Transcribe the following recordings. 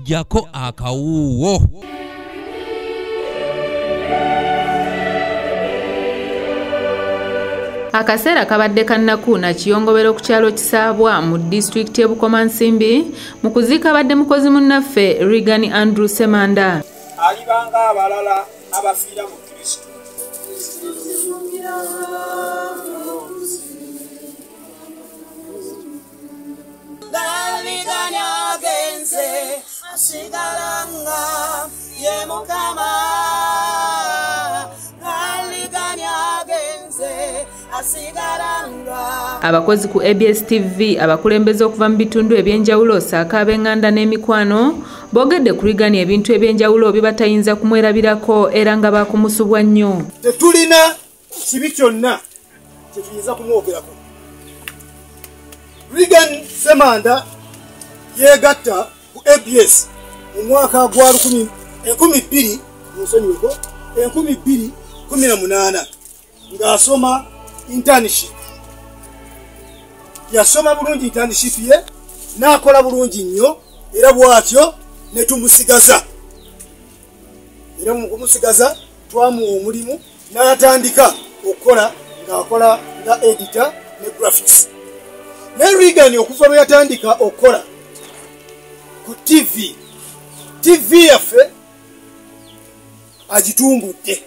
Jako akawuwo. Akaseera kabadde kannaku na kiyongobero ku kyalo Kisaabwa mu disitulikiti y'e Bukomansimbi mu kuziika abadde mukozi munnaffe Reagan Andrew Ssemanda. Alibanga abalala abafiira mu Kristo. Abakozi ku ABS TV abakulembeze okuva mu bitundu ebyenjawulo ssaako ab'enganda n'emikwano boogedde ku Reagan ebintu ebyenjawulo bye batayinza kumwerabirako era nga baakumusubwa nnyo. Tetulina kibi kyonna kye tuyinza kumwogerako. Reagan Ssemanda yeegatta ku ABS mu mwaka gwa 2018 ng'asoma internship. Yasoma bulungi internship ye n'akola bulungi nnyo era bw'atyo ne tumusigaza. Era mu kumusigaza twamuwa omulimu n'atandika okukola ng'akola nga editor ne graphics. Ne Reagan okuva lwe yatandika okukola ku TV, TV yaffe agitumbudde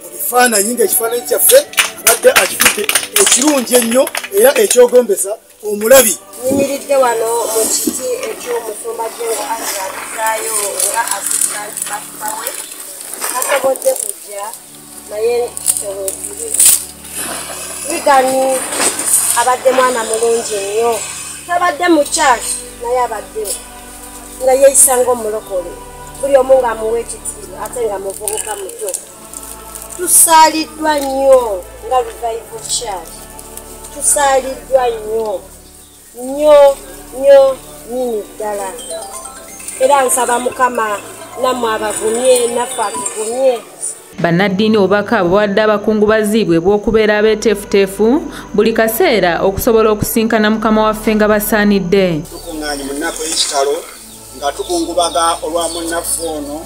mu bifaananyi ng'ekifaananyi kyaffe abadde akifudde ekirungi ennyo era ekyogombesa omulabi. Nyimiridde wano mu kiti eky'omusumba Jengo Andrew nga assistant pastor we tasobodde kujja naye tewetuli. Reagan abadde mwana mulungi nnyo, tabadde mu church naye abadde nga yeeyisa ng'omulokole, buli omu ng'amuwa ekitiibwa ate nga muvubuka muto. Tusaaliddwa nnyo nga Revival Church, tusaaliddwa nnyo nnyo nnyo nnyini ddala, era nsaba Mukama nammwe abagumye naffe atugumye. Bannaddiini obubaka buwadde abakungubazi bwe bw'okubeera abeeteefuteefu buli kaseera okusobola okusinkana Mukama waffe nga basaanidde. Tukuŋŋaanye mu nnaku ey'ekitalo nga tukungubaga olwa munnaffe ono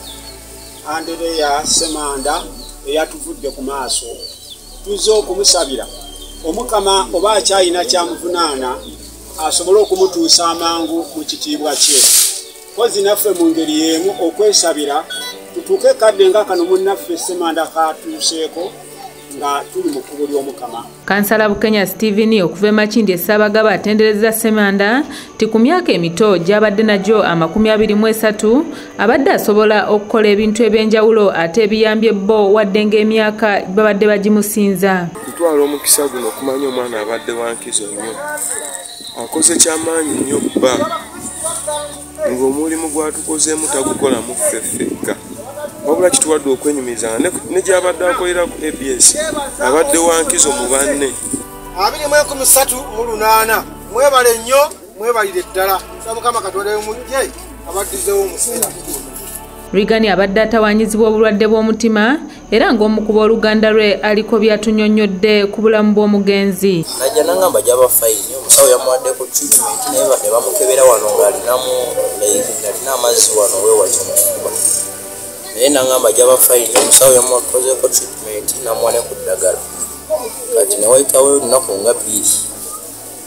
Andereya Ssemanda eyatuvudde ku maaso. Tuzze okumusabira Omukama oba akyalina kyamuvunaana asobole okumutuusa amangu mu kitiibwa kye. Kozi naffe mu ngeri y'emu okwesabira tutuuke kadde nga kano munnaffe Ssemanda katuuseeko nga tuli mu kkubo ly'Omukama. Kansala Bukenya Stephen okuva e Makindye e Ssaabagabo atenderezza Ssemanda nti ku myaka emito gy'abadde nagyo 23 abadde asobola okukola ebintu ebyenjawulo ate ebiyambye bo wadde ng'emyaka babadde bagimusinza. Kutwala omukisa guno okumanya omwana abadde wa nkizo nnyo, akoze kyamaanyi nnyo bba ng'omulimu gw'atukozeemu tagukolamu ffe ffekka, wabula kituwadde okwenyumiza ne gy'abadde akolera ku ABS abadde wa nkizo mu banne. 2038 mwebale nnyo, mwebalire ddala. Mukama Katonda mujje abaddizeewo omuseera. Reagan abadde atawaanyizibwa obulwadde bw'omutima era ng'omu ku booluganda lwe aliko by'atunnyonnyodde ku bulamu bw'omugenzi. Najja n'angamba gy'aba fayini, omusawo yamuwaddeko treatment naye ne bamukebera wano ng'alinamu ng'alina amazzi wano weewakyo mu kifuba. Naye n'angamba gy'aba fayini, omusawo yamukozeeko treatment n'amuwa ne ku ddagala. Kati ne wayitawo ennaku nga bbiri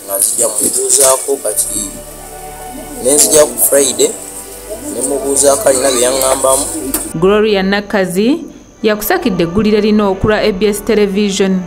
nga nzija mubuuzaako, kati ne nzija ku Friday ne mubuuzaako alina bye yaŋŋambamu. Gloria Nakazi yakusakidde eggulire lino okulwa ABS Television.